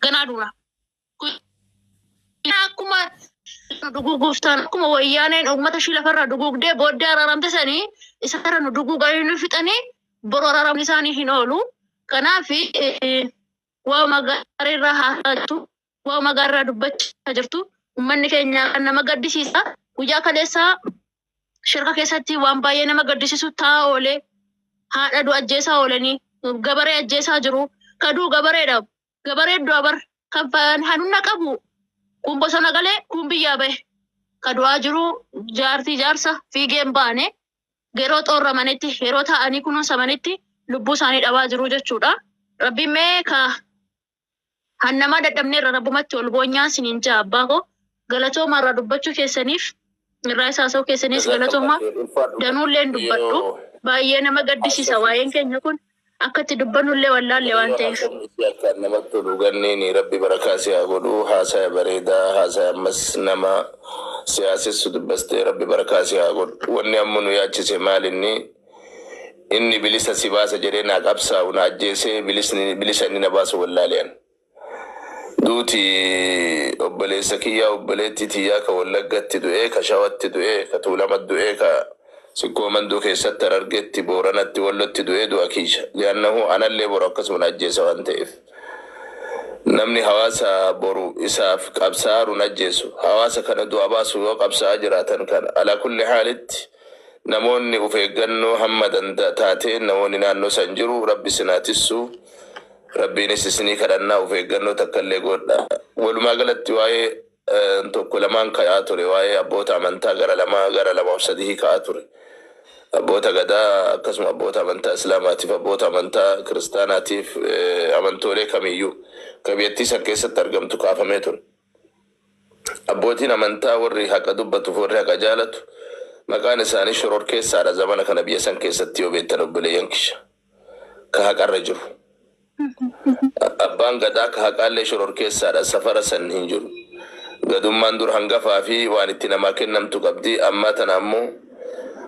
Ganaa duuna. Akkuma duguuguuf ta'an, akkuma Wayyaaneen uummata ishii lafarraa duguugdee booddee araaramte sanii, isarra nu duguuganii nu fixanii boru araaramni isaanii hin oolu. Kanaaf waa'uma gaariirraa haasaa jirtu, waa'uma gaariirraa dubbachaa jirtu. Uummanni keenya kan nama gaddisiisa. Guyyaa kaleessaa shirka keessatti waan baay'ee nama gaddisiisu taa'aa oolee, haadha du'a ajjeesaa oolanii, gabaree ajjeesaa jiru. Kaduu gabareedha. Gabaree du'a bar kan hanunna qabu kun bosona galee, kun biyyaa bahe. Ka du'aa jiru jaartii jaarsa fiigeen baane, yeroo xoorramanitti, yeroo taa'anii kunuunsamanitti lubbuu isaanii dhabaa jiru jechuudha. Rabbiin mee ka hannamaa dadhabneerra rabbumatti ol boonyaa siniin jaa. Abbaa koo, galatooma irraa dubbachuu keessaniif, irraa isaa haasa'uu keessaniis galatooma. Danuulleen dubbadhu, baay'ee nama gaddisiisa waa'een keenya kun, akka itti dubbannullee wallaalle waan ta'eef. Akkaan namatti tolu ganniin, Rabbi barakaa si haa godhu. Haasaya bareedaa, haasaya ammas nama siyaasessu dubbastee, Rabbi barakaa si haa godhu. Wanni amma nu yaachise maal? Inni bilisa si baasa jedhee naa qabsaa'u na ajjeesee, bilisni bilisa inni na baasu wallaalean. Duuti obboleessa kiyyaa, obboleettii tiyyaa, ka Wallaggatti du'ee, ka Shawatti du'ee, ka Tuulamatti du'ee, ka Sikkoo Manduu keessatti, Harargeetti, Booranatti, Wallotti du'ee du'a kiyya. Li'annahu anallee boru akkasuma na ajjeesa waan ta'eef. Namni hawaasa boru isaaf qabsaa'aaru na ajjeesu. Hawaasa kana du'a baasu yoo qabsaa'aa jiraatan kana alaa kulli haalitti namoonni of eeggannoo hamma danda taateen, namoonni naannoo san jiru, Rabbi sinaa tissu. Rabbiinis isinii kadhannaa, of eeggannoo takka illee godha. Walumaa galatti waa'ee tokko lamaan ka'aa ture, waa'ee abboota amantaa gara lamaa, gara lamaaf sadii ka'aa ture. Abboota gadaa, akkasuma abboota amantaa Islaamaatiif, abboota amantaa Kiristaanaatiif, amantoolee kamiyyuu ka biyyattii san keessatti argamtu kaafamee ture. Abbootiin amantaa, warri haqa dubbatuuf warri haqa jaalatu, maqaan isaanii shororkeessaadha zamana kana biyya san keessatti, yoo beektan obboleeyyan kiyya. Ka haqarra jiru. Abbaan gadaa ka haqaallee shororkeessaadha, safara san hin jiru. Gadummaan dur hangafaa fi waan itti namaa kennamtu qabdi. Ammaa tana ammoo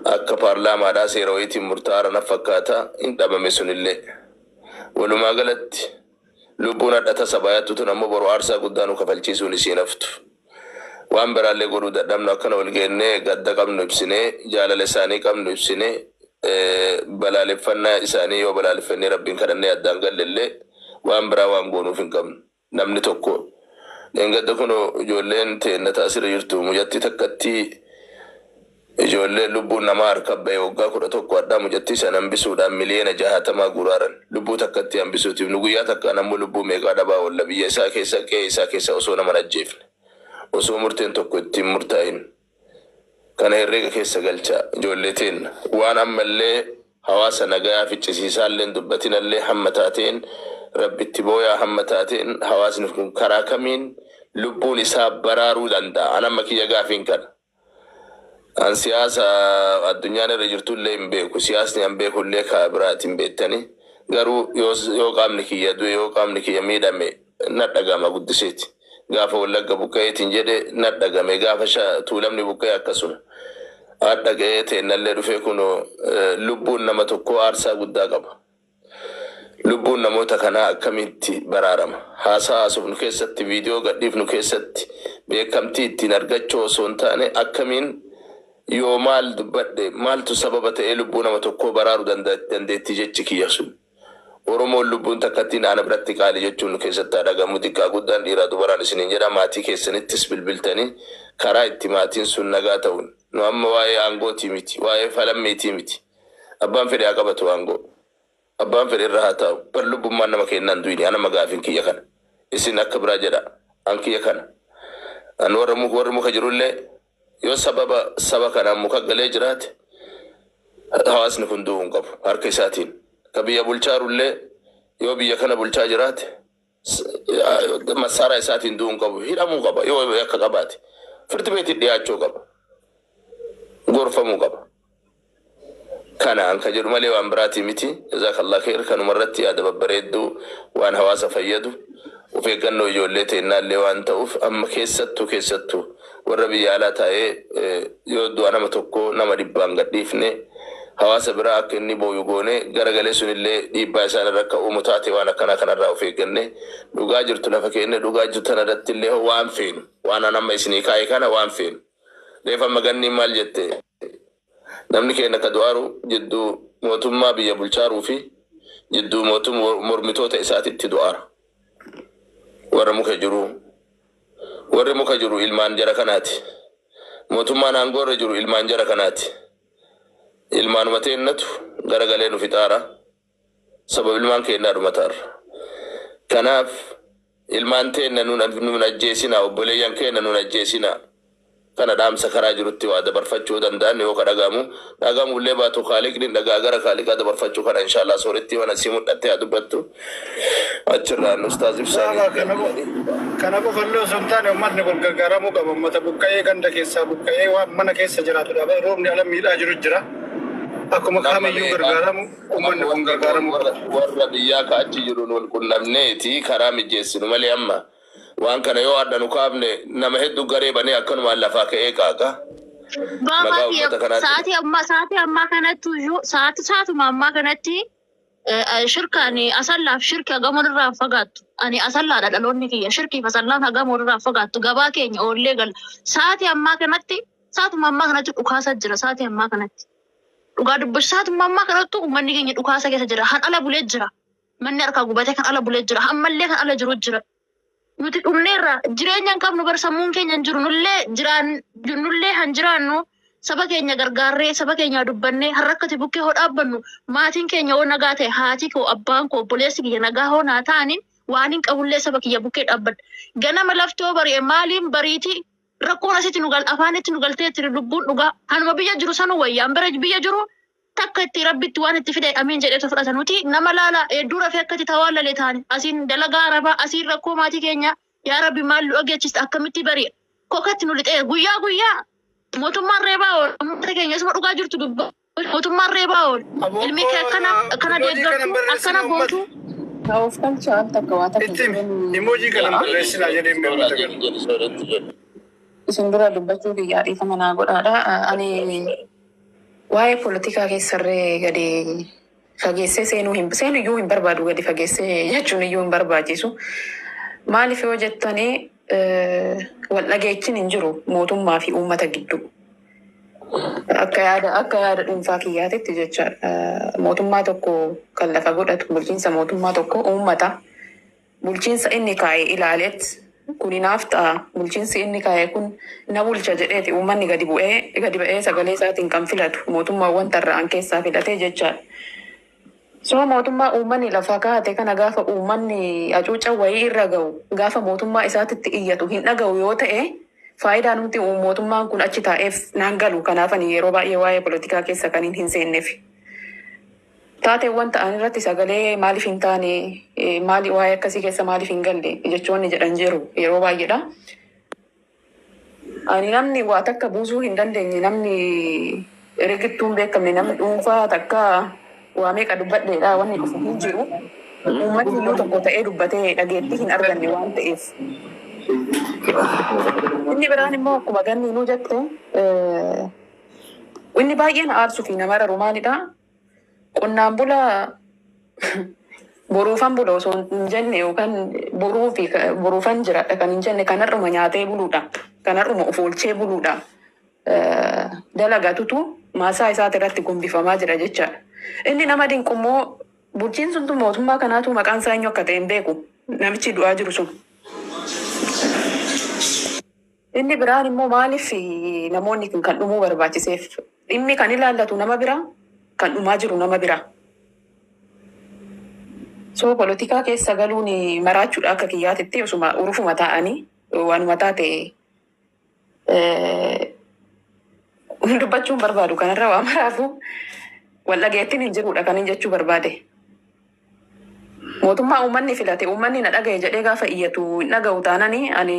akka paarlaamaadhaa seera wayiitiin murtaa'aara na fakkaata, hin dhabame sunillee. Walumaa galatti lubbuun hadha tasa baay'attu tun ammoo boru aarsaa guddaa nu kafalchiisuun isiin haftu. Waan biraallee godhuu dadhabnu, akkana wal geennee gadda qabnu ibsinee, jaalala isaanii qabnu ibsinee, balaaleffannaa isaanii yoo balaaleffannee Rabbiin kadhannee addaan gallellee, waan biraa waan goonuuf hin qabnu. Namni tokko dheengadda kunoo ijoolleen teenna taasirra jirtu mucattii takkatti, ijoollee lubbuun namaa harka bahe waggaa 11, hadhaa mucattii sana hambisuudhaan miliyoona 60 guraaran lubbuu takkatti hambisuutiif. Nu guyyaa takkaan ammoo lubbuu meeqaa dhabaa oolla biyya isaa keessa, qe'ee isaa keessa, osoo nama hin ajjeefne, osoo murteen tokko ittiin murtaa'in. Kana herreega keessa galchaa, ijoollee teenna. Waan ammallee hawaasa nagayaa ficcisiisaalleen dubbatinallee, hamma taateen Rabbitti booyaa, hamma taateen hawaasni kun karaa kamiin lubbuun isaa baraaruu danda'a? An amma kiyya gaafiin kana. An siyaasa addunyaan irra jirtullee hin beeku. Siyaasni an beekullee kaa biraatiin beektanii. Garuu yoo qaamni kiyya du'e, yoo qaamni kiyya miidhame, na dhagama guddiseeti. Gaafa Wallagga buqqa'eetiin jedhe na dhagame. Gaafa Tuulamni buqqa'e akkasuma. Hadha ga'ee teennallee dhufee kunoo lubbuun nama tokkoo aarsaa guddaa qaba. Lubbuun namoota kanaa akkamitti baraarama? Haasaa haasofnu keessatti, viidiyoo gadhiifnu keessatti beekamtii ittiin argachuu osoo hin taane, akkamiin yoo maal dubbadhe maaltu sababa ta'ee lubbuu nama tokkoo baraaru dandeettii jechi kiyya sun. Oromoon lubbuun takkattiin ana biratti qaali jechuun nu keessatti haa dhagamu. Xiqqaa guddaan, dhiiraa dubaraan isiniin jedha, maatii keessanittis bilbiltanii karaa itti maatiin sun nagaa ta'uun. Nu amma waa'ee aangootii miti, waa'ee falammiitii miti. Abbaan fedhe haa qabatu aangoo. Abbaan fedhe irra haa taa'u. Bar lubbummaan nama kennaan du'ini. Ana gaafiin kiyya kana. Isin akka biraa jedha. An kiyya kana. An warra muka, warri muka jirullee, yoo sababa saba kanaan muka galee jiraate, hawaasni kun du'uu hin qabu harka isaatiin. Ka biyya bulchaarullee yoo biyya kana bulchaa jiraate, massaaraa isaatiin du'uu hin qabu. Hidhamuu qaba yoo yakka qabaate. Firdi beetiin dhiyaachuu qaba. Gorfamuu qaba. Kana an ka jedhu malee waan biraatii miti. Jazakallah khair. Kanuma irratti yaada babbareedduu, waan hawaasa fayyadu, of eeggannoo ijoollee teennaallee waan ta'uuf, amma keessattuu keessattuu warra biyya alaa taa'ee, yoo du'a nama tokko nama dhibbaan gadhiifne Hawaasa biraa akka inni booyu goone garagalee sunillee dhiibbaa isaan irra akka uumu taate. Waan akkanaa kanarraa of eegganne, dhugaa jirtu lafa keenne, dhugaa jirtu tana irratti illee waan feenu, waan an amma isinii kaa'e kana waan feenu. Reefa amma ganniin maal jette? Namni keenya ka du'aaru jidduu mootummaa biyya bulchaaruu fi jidduu mootum mormitoota isaatitti du'aara. Warra muka jiru, warri muka jiru ilmaan jara kanaati. Mootummaan aangoo irra jiru ilmaan jara kanaati. Ilmaanuma teennatu garagalee nu fixaara. Sababa ilmaan keennaa dhumataarra. Kanaaf ilmaan teenna nun ajjeesinaa, obboleeyyan keenya nun ajjeesinaa. Kana dhaamsa karaa jirutti waa dabarfachuu danda'an yoo ka dhagamu dhagamullee baatu, kaaliqni dhagaa gara kaaliqaa dabarfachuu kana inshallah. Sooretti mana sii mul'attee haa dubbattu, achirraan ustaaz Ibsaanii. Kana qofa illee osoo hin taane, uummatni kun gargaaramuu qaba. Uummata buqqa'ee, ganda keessaa buqqa'ee waan mana keessa jiraatu dhaba. Roobni ala miidhaa jiru jira. Akkuma Nama kamiyyuu meeqa gargaaramu, uummanni kun gargaaramuu qaba. Warra biyyaa ka achi jiruun wal qunnamneeti karaa mijjeessinu malee, amma waan kana yoo adda nu kaafne, nama hedduu garee banee akkanumaan lafaa ka'ee qaaqa. Baabaa Maqaa kiyya uummata kanaatiin. Sa'aatii ammaa kanatti iyyuu, sa'aatuma ammaa kanatti shirkaan Asallaaf shirki hagam walirraa fagaattu. Ani Asallaadha dhaloonni kiyya. Shirkiif Asallaan hagam walirraa fagaattu. Gabaa keenya oollee gala. Sa'aatii ammaa kanatti, sa'aatuma ammaa kanatti dhukaasa jira, sa'aatii ammaa kanatti. Dhugaa dubbachuu, sa'aatuma ammaa kanatti uummanni keenya dhukaasa keessa jira. Han ala bulee jira. Manni harkaa gubatee kan ala bulee jira. Ammallee kan ala jiru jira. Nuti dhumneerra, jireenya hin qabnu bar, sammuun keenya hin jiru. Nullee jiraan, nullee han jiraannu saba keenya gargaarree, saba keenya dubbannee, har'a akkati bukkee hoo dhaabbannu, maatiin keenya hoo nagaa ta'e, haati koo, abbaan koo, obboleessi kiyya nagaa hoo naa ta'aniin, waan hin qabullee saba kiyya bukkee dhaabbadha. Ganama laftoo bari'e maaliin bariiti? Rakkoon asitti nu gal, afaanitti nu galtee tiri lubbuun dhugaa. Hanuma biyya jiru sanu wayyaan bira biyya jiru takka itti Rabbitti waan itti fide amiin jedheetu fudhata. Nuti nama laala hedduu rafee akkatti tawaallale taane, asiin dalagaa arabaa, asiin rakkoo maatii keenya. Yaa Rabbi, maal nu dhageechiste? Akkamitti bari kokatti nu lixee? Guyyaa guyyaa mootummaan reebaa oola uummata keenya. Isuma dhugaa jirtu dubba, mootummaan reebaa oola. Ilmi kee akkana akkana Emoji kana deeggartu barreessina akkana uummata. gootu. Of kalcha al takka waa takka Itti himi. Emoji kana barreessinaa jedhee uummata kana. Jedhi, sooretti jedhi. Isin dura dubbachuu biyyaa dhiifama naa godhaadha. Ani waa'ee poolitikaa keessarree gadi fageessee seenuu hin seenu iyyuu hin barbaadu, gadi fageessee jechuun iyyuu hin barbaachisu. Maaliif yoo jettanii, wal dhageechiin hin jiru mootummaa fi uummata gidduu. Akka yaada dhuunfaa kiyyaatitti jechaadha. Mootummaa tokko kan lafa godhatu, bulchiinsa mootummaa tokko uummata. Bulchiinsa inni kaa'e ilaaleet, kun naaf ta'a, bulchiinsi inni kaa'e kun na bulcha jedheeti uummanni gadi ba'ee sagalee isaatiin kan filatu mootummaawwan tarra'an keessaa filatee jechaadha. So mootummaa uummanni lafa kaa'ate kana gaafa uummanni hacuuca wayii irra ga'u, gaafa mootummaa isaatitti iyyatu hin dhaga'u yoo ta'e, faayidaa nuti mootummaan kun achi taa'eef naan galu. Kanaaf ani yeroo baay'ee waa'ee poolitikaa keessa kan hin seenneef. Taateewwan ta'an irratti sagalee maaliif hin taane, maali waa'ee akkasii keessa maaliif hin galle jechoonni jedhan jiru yeroo baay'eedha. Ani namni waa takka buusuu hin dandeenye, namni rigittuu hin beekamne, namni dhuunfaa takka waa meeqa dubbadheedha wanni dhufu hin jiru. Uummatni iyyuu tokko ta'ee dubbatee dhageettii hin arganne waan ta'eef. Inni biraan immoo akkuma ganni nuu jette, inni baay'ee na aarsuu fi nama raru maalidha? Qonnaan bulaa boruufan bula osoo hin jenne yookaan boruu fi boruufan jiraadha kan hin jenne, kanarruma nyaatee buluudha. Kanarruma of oolchee buluudha. Dalagatutu maasaa isaati irratti gombifamaa jira jechaadha. Inni nama dinqu immoo bulchiinsi sun mootummaa kanaatu maqaan isaa eenyu akka ta'e hin beeku, namichi du'aa jiru sun. Inni biraan immoo maaliif namoonni kun kan dhumuu barbaachiseef? Dhimmi kan ilaallatu nama bira, kan dhumaa jiru nama bira. So poolitikaa keessa galuun maraachuudha akka kiyyaatitti. Osuma urufuma taa'anii waanuma taate dubbachuun barbaadu kanarra waa maraafu wal dhageettiin hin jirudha kan hin jechuu barbaade. Mootummaa uummanni filate, uummanni na dhagaye jedhee gaafa iyyatu hin dhaga'u taanani, ani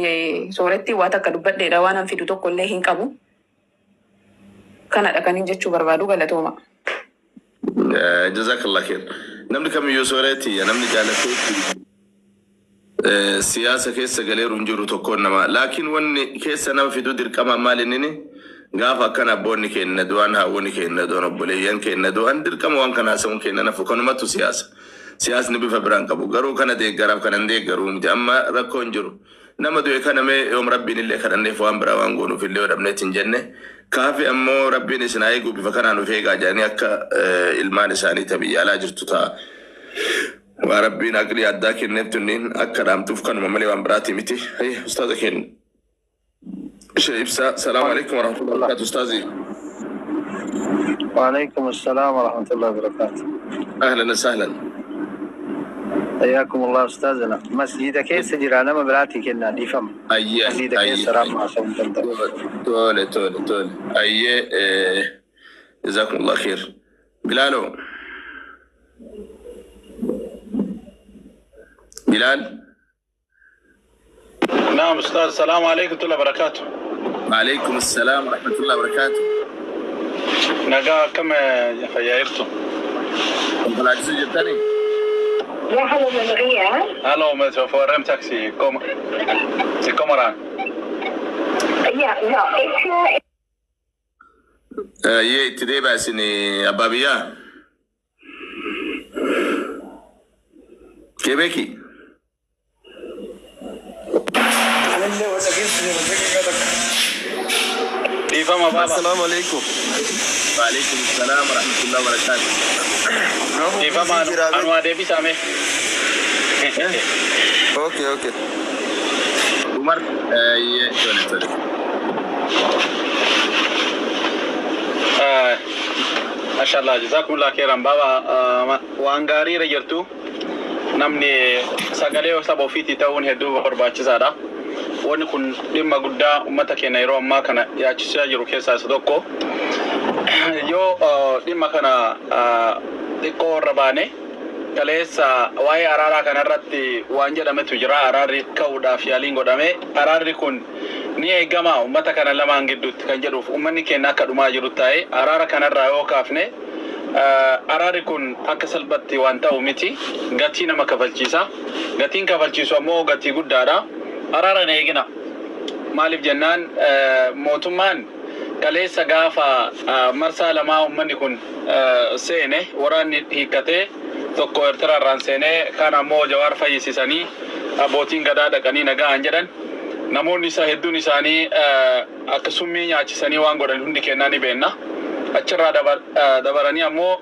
sooretti waa takka dubbadheedha waan an fidu tokko illee hin qabu. Kanadha kan hin jechuu barbaadu, galatooma. Jazakallah khair. Namni kamiyyuu, sooretti, namni jaalatee siyaasa keessa galeeru hin jiru tokkoon nama. Laakiin wanni keessa nama fiduu dirqama maal inni Gaafa akkana abboonni keenya du'an, haawwonni keenya du'an, obboleeyyan keenya du'an, dirqama waan kana haasa'uun keenya nafu. Kanumatu siyaasa. Siyaasni bifa biraan qabu. Garuu kana deeggaraaf kana hin deeggaruu miti. Amma rakkoo hin jiru. Nama du'e kana mee yoom Rabbiin illee kadhanneef, waan biraa waan goonuuf illee yoo dhabneet hin jenne. Kaafi ammoo Rabbiin isin haa eegu, bifa kanaan of eegaa jedhanii akka ilmaan isaanii ta biyya alaa jirtu ta'a. Waa Rabbiin aqlii addaa kenneef tunniin akka dhaamtuuf kanuma malee waan biraati miti. Hayya, ustaaza keenya. Ishee ibsaa. Salaamu alaikum warahmatullahi wabarakatuh, ustaazi. وعليكم السلام ورحمة الله وبركاته. Ahlan sahlan. حياكم الله أستاذنا. مسجد keessa jira, nama biraatii kennaa, dhiifama. Ayya. Masjida keessa raammaa haasa'uu hin danda'u. Tole. Ayyee, jazakumullah khair. Bilaalo. Bilaal. نعم أستاذ، السلام عليكم ورحمة الله وبركاته. وعليكم السلام ورحمة الله وبركاته. Nagaa akkam, fayyaa jirtu? Konkolaachisuu jirtanii? Hallå, med får taxi. Kom. Det kommer han. Ja, ik, Ayyee, itti deebi'a isin abbaa biyyaa. Kebeeki. Anillee wata keessa jira daqiiqaa takka. Dhiifama baaba. Assalamu alaikum. وعليكم السلام ورحمة الله وبركاته. Dhiifama, anumaa deebisame. Okay. Umar. Ayyee, tole. Mashallah, jazakumullah khairan baaba, waan gaarii irra jirtu. Namni sagalee saba ofiitii ta'uun hedduu barbaachisaadha. Wanni kun dhimma guddaa uummata keenya yeroo ammaa kana yaachisaa jiru keessaa isa tokko. Yoo dhimma kana xiqqoo irra baane, kaleessa waa'ee araaraa kanarratti waan jedhametu jira. Araarri ka'uudhaaf yaaliin godhame. Araarri kun ni eegama uummata kana lamaan gidduutti kan jedhuuf, uummanni keenya akka dhumaa jiru ta'e, araara kanarraa yoo kaafne, araarri kun akka salphatti waan ta'u miti. Gatii nama kafalchiisa. Gatiin kafalchiisu ammoo gatii guddaadha. Araara hin eegina. Maaliif jennaan, mootummaan kaleessa gaafa marsaa lamaa uummanni kun seene, waraanni hiikkatee tokko Eertiraarraan seenee, kaan ammoo Jawaar fayyisisanii abbootiin gadaa dhaqanii nagaan jedhan, namoonni isaa hedduun isaanii akka summii nyaachisanii waan godhan hundi kennaa ni beenna. Achirraa dabaranii ammoo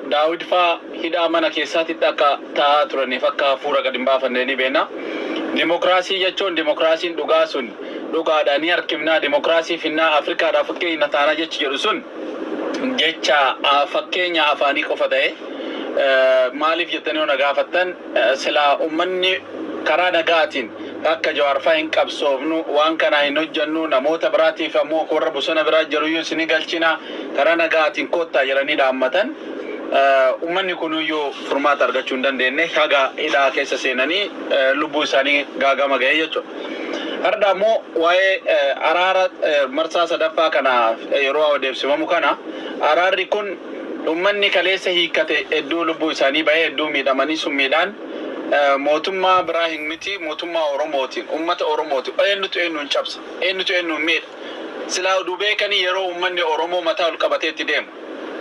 Daawit faa hidhaa mana keessaatti akka taa'aa turaniif akka hafuura gad hin baafanne ni beenna. Dimokiraasii jechuun, dimokiraasiin dhugaa sun dhugaadha ni harkifnaa, dimokiraasii finnaa, Afrikaadhaa fakkeenya taanaa jechi jedhu sun jecha fakkeenya afaanii qofa ta'e. Maaliif jettanii yoo na gaafattan, silaa uummanni karaa nagaatiin akka Jawaar faa hin qabsoofnu, waan kana hin hojjennu, namoota biraatiif ammoo warra bosona biraa jiruyyuu isin galchina, karaa nagaatiin kottaa jedhanii dhaammatan. Uummanni kunuyyuu furmaata argachuu hin dandeenye, haga hidhaa keessa seenanii lubbuu isaanii gaagama ga'ee jechuudha. Har'a ammoo waa'ee araara marsaa sadaffaa kana yeroo adeemsifamu kana, araarri kun uummanni kaleessa hiikkate hedduu lubbuu isaanii bahee, hedduu miidhamanii summiidhaan, mootummaa biraa hin miti, mootummaa Oromootiin, uummata Oromootiin eenyutu eenyuun cabsa, eenyutu eenyuun miidha? Silaa oduu beekanii yeroo uummanni Oromoo mataa ol qabatee itti deemu.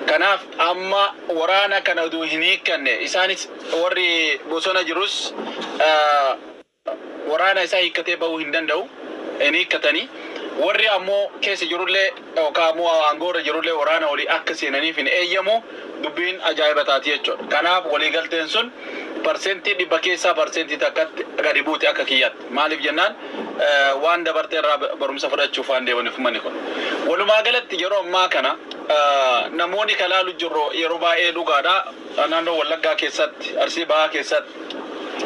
Kanaaf amma waraana kana oduu hin hiikkanne, isaanis warri bosona jirus waraana isaa hiikkatee bahuu hin danda'u, hin hiikkatanii. Warri ammoo keessa jirullee yookaan ammoo aangoorra jirullee waraana olii akka seenaniif hin eeyyamu. Dubbiin ajaa'iba taati jechuudha. Kanaaf waliigalteen sun 100% keessaa 1% gadi buute akka kiyyaatti. Maaliif jennaan, waan dabarte irraa barumsa fudhachuuf waan deemaniif uummanni kun. Walumaa galatti yeroo ammaa kana namoonni kalaalu jirru yeroo baay'ee dhugaadha. Naannoo Wallaggaa keessatti, Arsii Bahaa keessatti,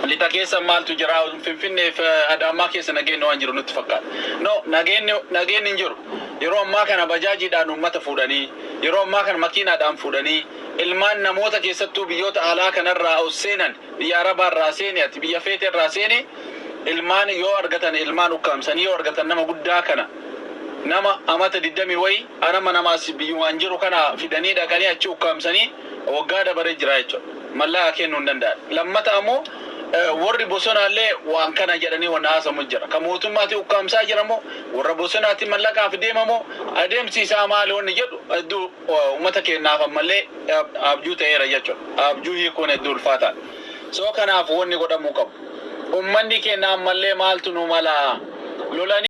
lixa keessa maaltu jira? Finfinnee fi Adaamaa keessa nageenyi waan jiru nutti fakkaata. No, nageenyi hin jiru. Yeroo ammaa kana bajaajiidhaan uummata fuudhanii, yeroo ammaa kana makiinaadhaan fuudhanii, ilmaan namoota keessattuu biyyoota alaa kanarraa ol seenan, biyya Arabaarraa seene, ati biyya feeteerraa seene, ilmaan yoo argatan ilmaan ukkaamsanii, yoo argatan nama guddaa kana, nama amata 20 wayi anama namaas biyyumaan jiru kana fidanii dhaqanii achi ukkaamsanii waggaa dabaree jira jechuudha. Mallaqa kennuu hin danda'an. Lammata ammoo Warri bosonaallee waan kana jedhanii waan haasamu jira. Kan mootummaatti ukkaamsaa jiramoo, warra bosonaatti mallaqaaf deemamoo, adeemsi isaa maali wanni jedhu hedduu uummata keenyaaf ammallee abjuu ta'eera jechuudha. Abjuu hiikuun hedduu ulfaataadha. So kanaaf wanni godhamuu qabu. Uummanni keenya ammallee maaltu nu mala lolanii.